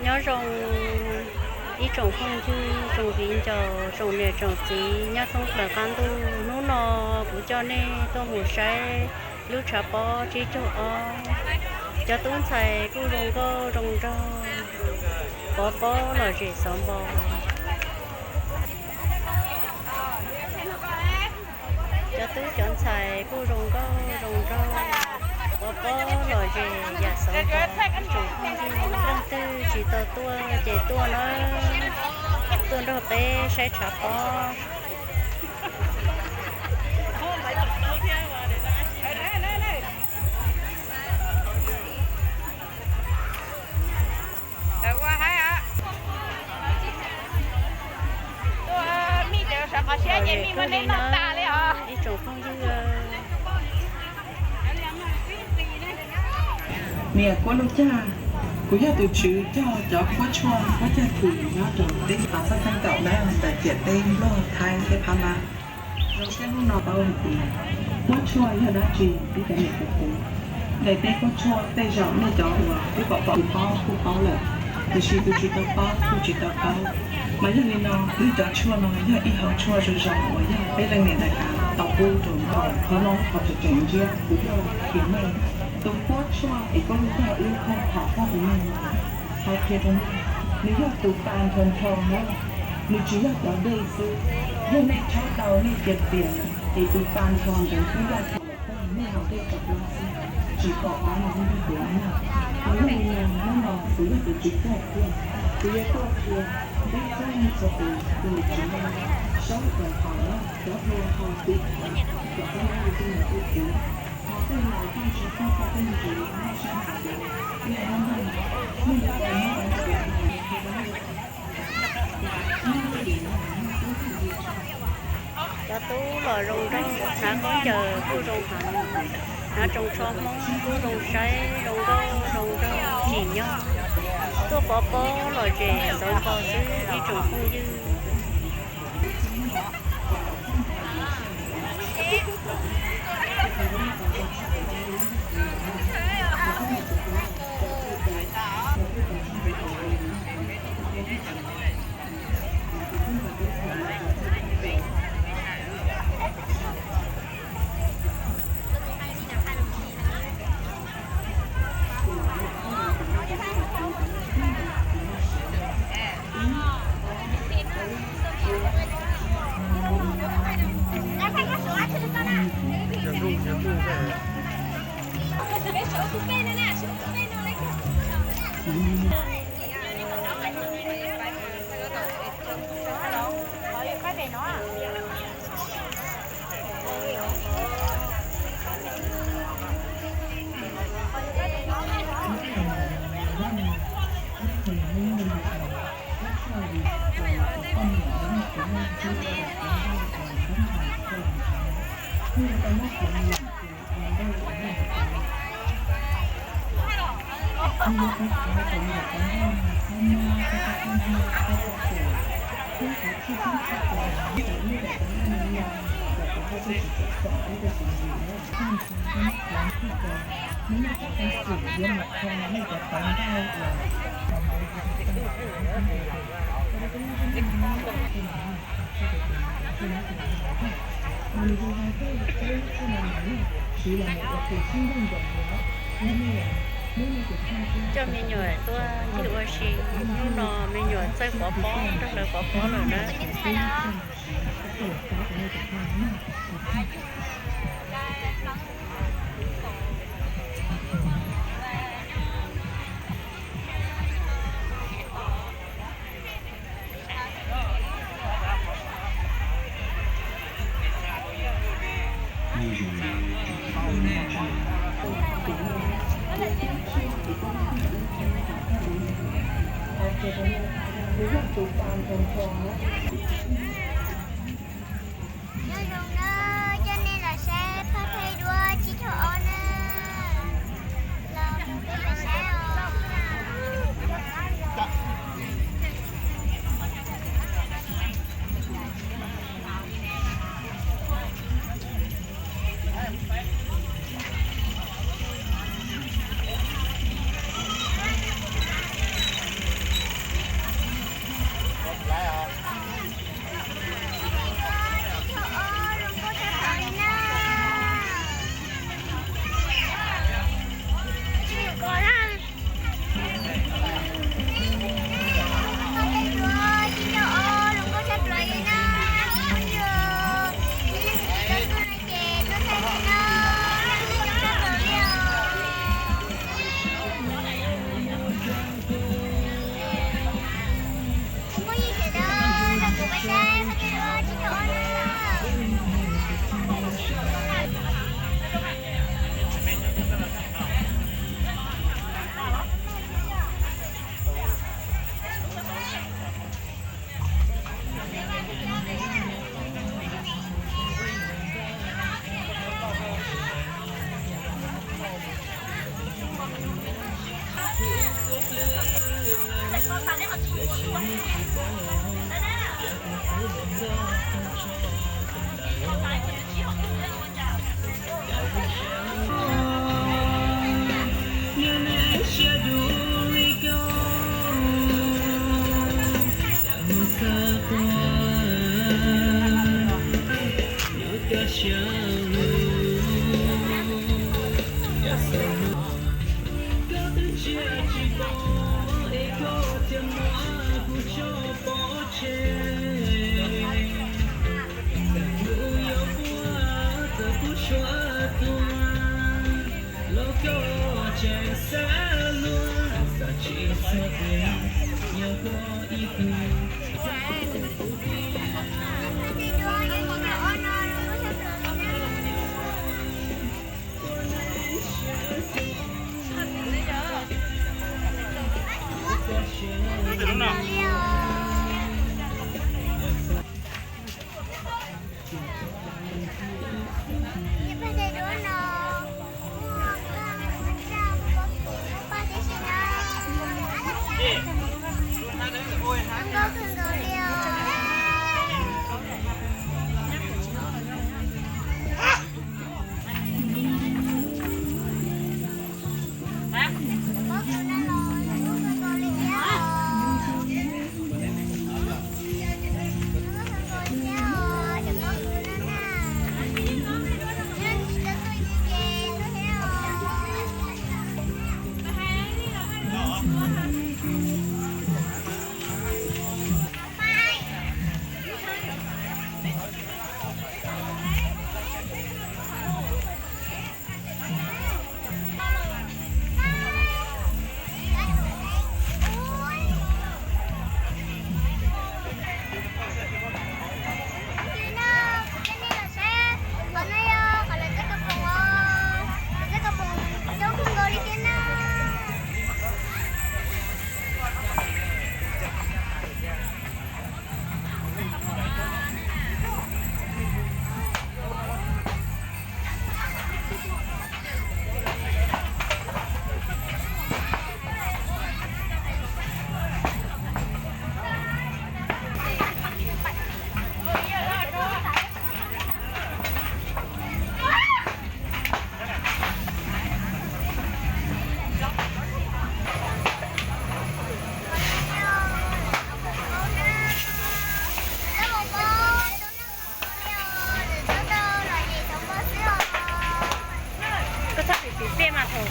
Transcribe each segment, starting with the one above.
Nyob zoo ib tsoom phooj ywg, tsoom viv ncaus, tsoom niam tsoom txiv nyob thoob plaws qab ntuj. Hnub no kuv coj nej tuaj mus saib lub tshav pob tsib caug ob. Cov tub ntxhais kuj zoo nkauj zoo nraug, pov pob lom zem xov npo. Cov tub cov ntxhais kuj zoo nkauj zoo nraug, pov pob lom zem yam xov npo. Ib tsoom phooj ywg, leej twg tsis tau tuaj ces tuaj na, tuaj nrog peb saib tshav pob. Ib tsoom phooj ywg, niam kuab lub cag, kuv yog tus tswv coj cov kuab tshuaj kuab cag thwm nyob rau teb chaws Xab Xeeb Kaum na, ntawm ciam teb Nplog, Thaib thiab Phab Lab. Zoo siab hnub no paub hais tias kuab tshuaj yog dab tsi, peb cov niam cov txiv. Daim teb kuab tshuaj tej zaum nej cov uas twb pom pom kuj paub lawm, tiam sis tus tsis tau paub kuj tsis tau paub. Mas yog li no, peb cov tshuaj no yog ib hom tshuaj zoo zoo uas yog peb leej niam daim av tau pub rau nrog qhov no qhov tseem tseem ntsiab kuv tuaj qhia nej. Tus kuab tshuaj es kuab lub cag wb qhov qhov ua neeg no, qhov qhia rau nej, nws yog tus pa nrho nrho na, nws tsis yog cov dej xwb. Yog nej rhaub tau nej cia tias es tus pa nrho ntawd twb yog nej haus dej tso plaub xwb, tsis pom qab no ib tug tuav no. Mas yog li no hnub no kuv yog tus tswv coj tuaj, kuv yuav tuaj qhia peb txhua leej txhua tus tus niam txiv saib kom haum na, cov hluas haus tiv thaiv kom peb lub tus niam tus txiv. Ho tej laus koj tsis paub koj tej ntsis noj sab hais tias nej hab noj, nej noj noj. Cov tub los zoo nraug, hnav khaub ncaws kuj zoo heev, hnav tsoos tsho Hmoob kuj zoo saib, zoo nkauj zoo nraug tsim nyog. Tuaj pov pob lom zem xov npo xwb ib tsoom phooj ywg. Coj me nyuam tuaj ncig ua si, hnub no me nyuam txawj pov pob, nrog lawv pov pob lawm na. Nyob zoo na, coj nej los saib phab phe duab tsib caug ob na. Los peb los saib os. Koj txhob txiv txiv tiaj mas thaum.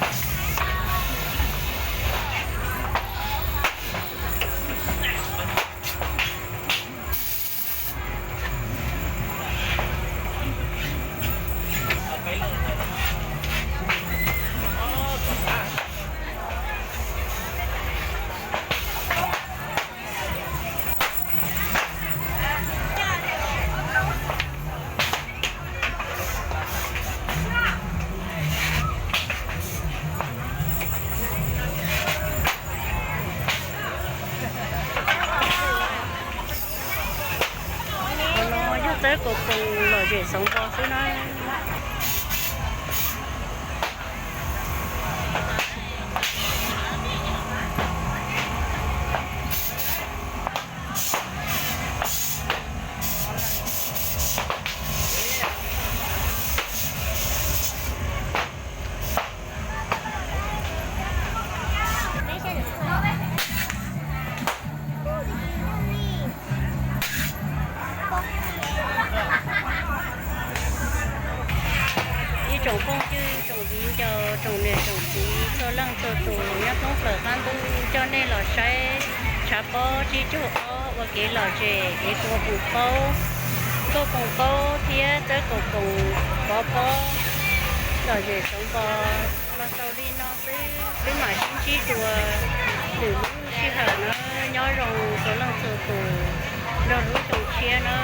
Qhov no yog txawb kaus poom lom zem Xeev Npo xwb na. Ib tsoom phooj ywg, tsoom viv ncaus, tsoom niam tsoom txiv txhua leej txhua tus nyob thoob plaws qab ntuj, coj nej los saib tshav pob tsib caug ob ua kev lom zem kev kua poom qaub, nkauj poom qaub thiab txawb kaus poom pov pob lom zem Xeev Npo los tau li no xwb, peb mam sib ntsib dua lwm lub sij hawm na. Nyob zoo txhua leej txhua tus nrog lub xyoo tshiab na.